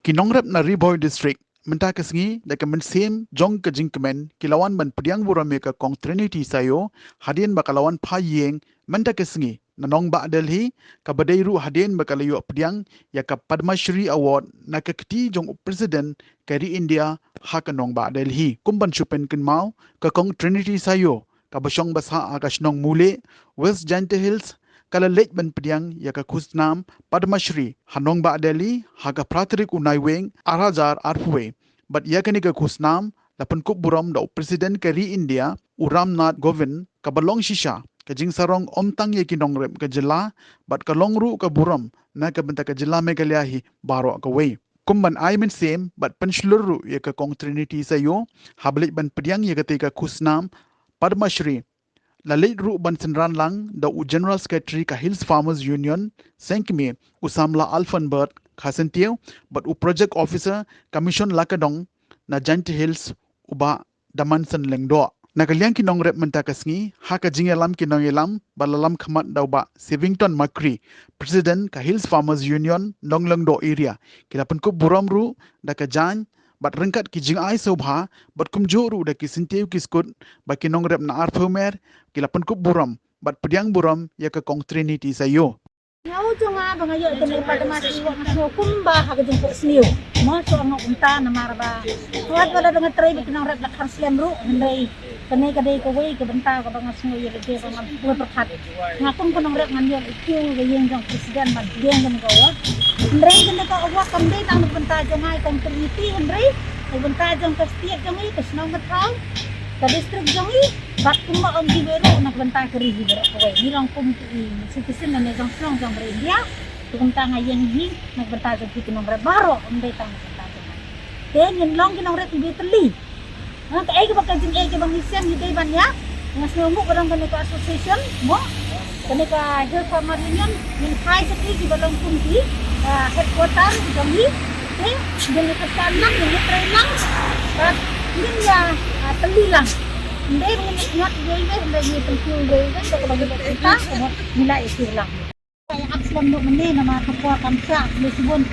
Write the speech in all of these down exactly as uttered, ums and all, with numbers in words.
Ki nongrep na Ri Bhoi District mynta ka sngi da ka mynsiem jong ka jingkmen ki la wan ban pdiang burom ïa ka Kong Trinity Sayo hadien ba ka la wan phai ïing mynta ka sngi na nongbah Delhi, kaba dei ruh hadien ba ka la ïoh pdiang ïa ka Padma Shri Award na ka kti jong u President ka ri India ha ka nongbah Delhi. Kum ban shu pynkynmaw, ka Kong Trinity Sayo kaba shong basa ha ka shnong Mule, West Jaintia Hills, ka la leit ban pdiang ïa ka khusnam Padma Shri ha nongbah Delhi ha ka phra tarik u Naiwieng ar hajar arphew wei. Bad ïa kane ka khusnam la pynkup burom da u President ka ri India u Ram Nath Kovind, kaba long shisha ka jingsarong ym tang ïa ki nongrep ka jylla bad ka long ruh ka burom na ka bynta ka jylla Meghalaya hi baroh kawei. Kum ban ai mynsiem bad pynshlur ruh ïa ka Kong Trinity Sayo haba leit ban pdiang ïa katei ka khusnam Padma Shri, la leit ruh ban synran lang da u General Secretary ka Hills Farmers Union seng kmie u samla Alfonbert Kharsyntiew bad u Project Officer ka Mission Lakadong na Jaintia Hills u Bah Damanson Lyngdoh. Na ka liang ki nongrep mynta ka sngi, ha ka jingïalam ki nongïalam ba la lam khmat da u Bah Sivington Makri, President ka Hills Farmers Union Nonglyngdoh Area, ki la pynkup burom ruh da ka jaiñ bad ryngkat ki jingai sngewbha bad kumjuh ruh da ki syntiew ki skud ba ki nongrep na arphew mer ki la pynkup burom bad pdiang burom ïa ka Kong Trinity Sayo. Nga u jong nga ba nga ïoh ïa kane ka Padma Shri, nga sngew kumba ha ka jingphohsniew. Mo, shu ong nga kumta namar ba wat ba la dang trei ba ki nongrep la khar slem ruh, hynrei kane ka dei kawei ka bynta kaba nga sngew ïa lade ba nga pyrkhat. Nga kum ka nongrep ngan ïoh ïa ka ïing jong President ban pdiang kane ka award. Hynrei kane ka award kam dei tang na ka bynta jong nga i Kong Trinity, hynrei na ka bynta jong ka state jong ngi, ka shnong ka thaw, ka district jong ngi, bad kumba ong kiwei ruh na ka bynta ka ri hi baroh kawei. Ngi long kum ki citizen na ne jong shnong jong ka ri India. Te kumta nga ïeng hi na ka bynta jong ki nongrep baroh, ym dei tang na ka bynta jong nga. Te ngin long ki nongrep kiba ïatylli. Ha, kaei kaba ka jingeh kaba ngi shem ngi dei ban ïa, nga sngew nguh ba dang kane ka association, mo, kane ka Hill Farmer Union, ngin phai sha ki kiba long kum ki, ah, headquarter jong ngi. Te ngin ïa ka shan lang, ngin ïa trei lang, bad ngin ïa, ah, tylli lang. Ym dei ba ngin ïa ngat iwei iwei, ym dei ngin ïa pynku iwei iwei, da kaba ngi dei kumta, ka mut ngi la ïa siew lang. Ka ïa ap slem noh mynne namar ka por kam shah, khublei shibun.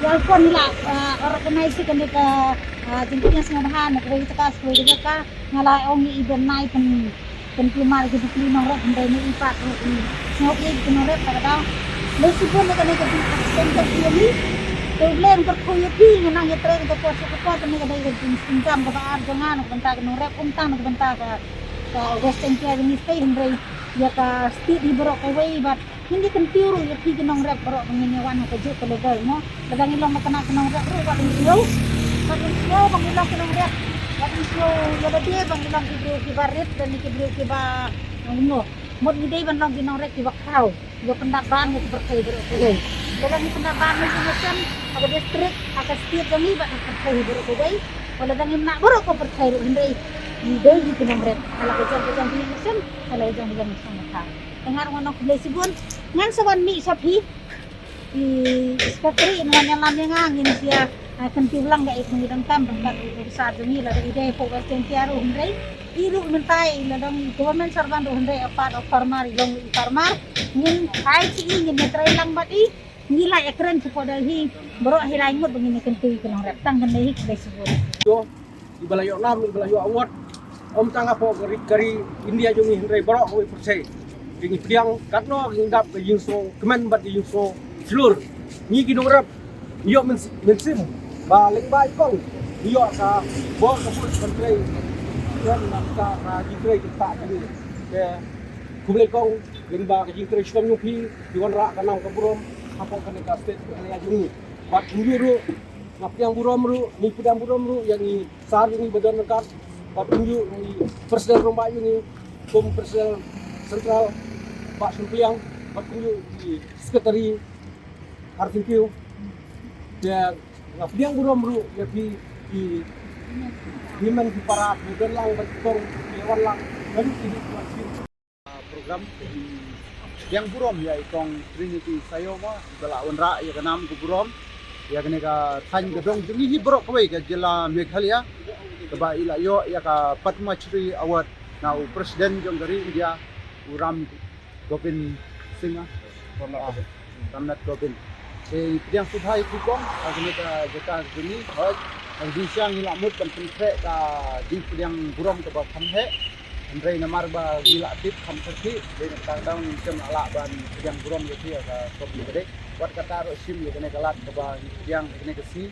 Ïa, khublei la, ah, organize kane ka, ah, jingpynsngewbha na kawei ka jaka sha kawei ka jaka. Nga la ong ïa i Ben Nai pyn, pynkulmar ïa ki bapli nongrep, hynrei ne i pat ruh i sngewbha ïa ki nongrep, kata ka daw. Khublei shibun ïa kane ka jingpynsngewbha ïa ngi. Te U Blei un kyrkhu ïa phi, ngan nang ïatrei na ka por sha ka por, kane ka dei ka jingpynsngewbha kaba ar jong nga na ka bynta ka nongrep, ym tang na ka bynta ka, ka West Jaintia jong ngi state, hynrei ïa ka state hi baroh kawei, bad ngin ïa kyntiew ruh ïa phi ki nongrep baroh ba ngin ïa wan ha kajuh ka level, mo. Lada ngi long ba kane ka nongrep ruh wat ym sngew. Wat ym sngew ba ngi long ki nongrep. Wat ym sngew ïa lade ba ngi long ki briew kiba rit lane ki briew kiba, mo, mut ngi dei ban long ki nongrep kiba khraw, kiba pyndap ban ïa ka pyrthei baroh kawei. Lada ngi pyndap ban ïa ka nation, ha ka district, ha ka state jong ngi bad ha ka pyrthei baroh kawei. Lada ngim nang baroh ka pyrthei ruh, hynrei ngi dei ki nongrep. Ha la ka jong ka jong ka nation, ha la ka jong ka jong ka nation. Te nga ruh nga ong khublei shibun. Ngan sa wan mih sha phi. I secretary in wan ïalam ïa nga, ngin sa, ah, kyntiew lang da i Kong Idam Tam, ryngkat u officer jong ngi, lada i dei hapoh West Jaintia ruh hynrei i ruh mynta i la dang i government servant ruh hynrei a part of farmer, i long i farmer. Ngin phai sha i, ngin ïatrei lang bad i, ngi la ïakren shapoh Delhi baroh hi lai ngut ba ngin ïa kyntiew ïa ki nongrep. Tang kane hi, khublei shibun. Iba la ïoh nam, iba la ïoh award, ym tang hapoh ka ri, ka ri India jong ngi hynrei baroh kawei pyrthei. Ki ngi pdiang katno ki ngi dap ka jingsngewkmen bad ka jingsngew shlur. Ngi ki nongrep ïoh myns-, mynsiem ba lyngba i kong ïoh ka bor ka bor ban trei. Ïa na ka, ka jingtrei ki ta ki ngi. Te khublei kong lyngba ka jingtrei shitom jong phi, phi wanrah ka nam ka burom hapoh kane ka state ka jong ngi. Bad kumjuh ruh nga pdiang burom ruh, ngi pdiang burom ruh ïa ngi sar jong ngi ba don ryngkat, bad kumjuh i president rangbah jong ngi, kum president central, Bah Sympliang, bad kumjuh i secretary Harthinkiew. Te nga pdiang burom ruh ïa phi, phi, phi men phi para, phi don lang bad kong, phi wan lang, bad phi di program pdiang burom ïa i Kong Trinity Sayo, mo, ba la wanrah ïa ka nam ka burom ïa kane ka thaiñ ka dong jong ngi hi baroh kawei ka jylla Meghalaya, kaba i la ïoh ïa ka Padma Shri Award na u President jong ka ri India, u Ram Gobind Singh, ah, Ram Nath Kovind. Te pdiang sngewbha ïa phi kong ha kane ka jaka ka jong ngi. Hooid, ha ka jingshisha ngi la mut ban pynkhreh ka jingpdiang burom kaba kham heh. Hynrei namar ba ngi la tip kham kyrkieh, dei na kata ka daw ngim shym la lah ban pdiang burom ïa phi ha ka por kaba dei. Wat kata ruh shim ïa kane ka lad kaba ngi pdiang ha kane ka sngi.